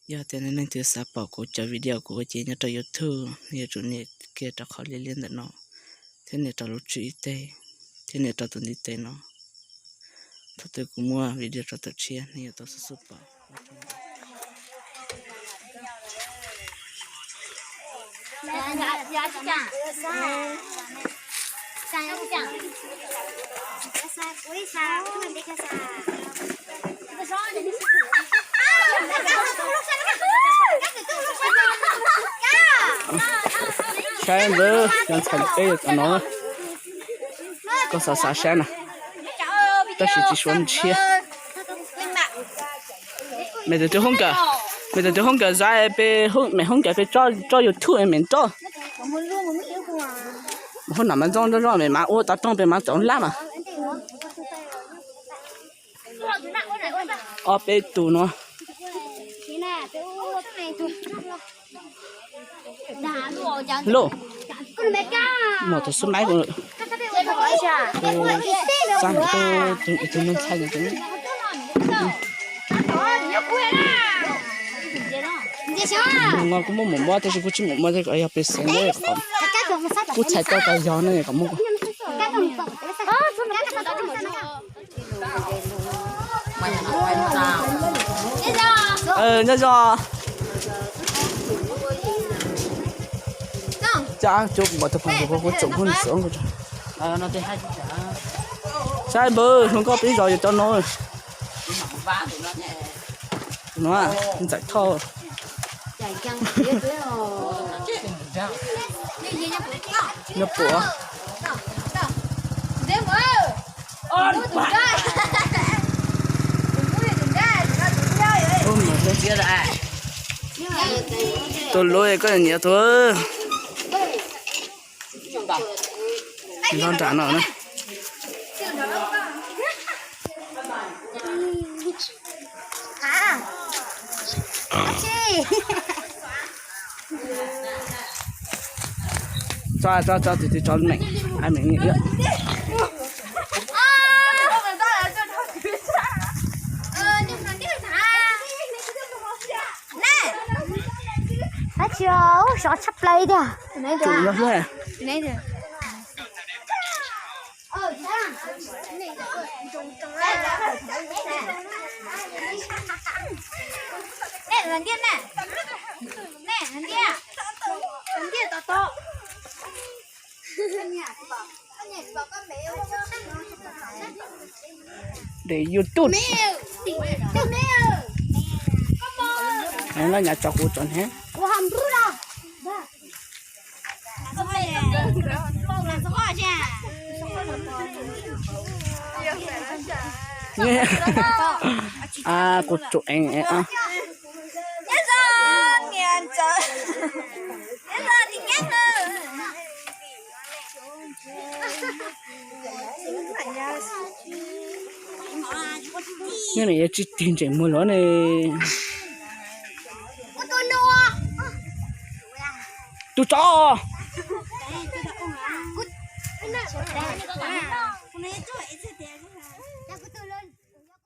Yog tias nej leej twg xav pom kuv cov video kuv ua ces nyob rau YouTube, nej yuav tsum nias kiag rau qhov liab liab ntawm no, thiab nias rau lub tswb ib teg, thiab nias rau tus ntiv tes no. Thaum twg kuv muaj video rau tom tshiab nej yuav tau xub xub pom. Saib ntawd, cov ntxhais peb yuav cov no, koj xav xav saib na, tab sis tsis suav ntshiab. Mej tus twg hoob kawm, mej tus twg hoob kawm zab peb, mej hoob kawm peb tso YouTube mej nroj. Hoob nam mas ntxooj ntxooj mej mas ua tau rooj peb mas txaus lab mas. Ob peb tus no. Loj, muaj tus xub maib, xab tus ib tug neeg ntxhais no. Kuv muaj mus muab tab sis kuv tsis mus muab thiab, yog pes xeev, kuv txhais tau tas yog ne kom muab. Nyob zoo. Cas cuab kuv pom tus phooj ywg kuv tsoom phooj ywg xwb. Saib npawg hluas nkauj peb zos yuav cov no. No, ntxawm thoj. Nyob puas. Tus lub koj nyiam tus. Nyob nram no na. Tso, tso, tso, tus twg tso meem, ai meem ni. Tab sis sov tshaj plaws tiag. Tsum yog xwb. Để YouTube. Nó nhà trọ của trọ hả? À, của trọ em em à. Nyob nws yuav tsis tig ntseem muag lawm ne. Tus tsov.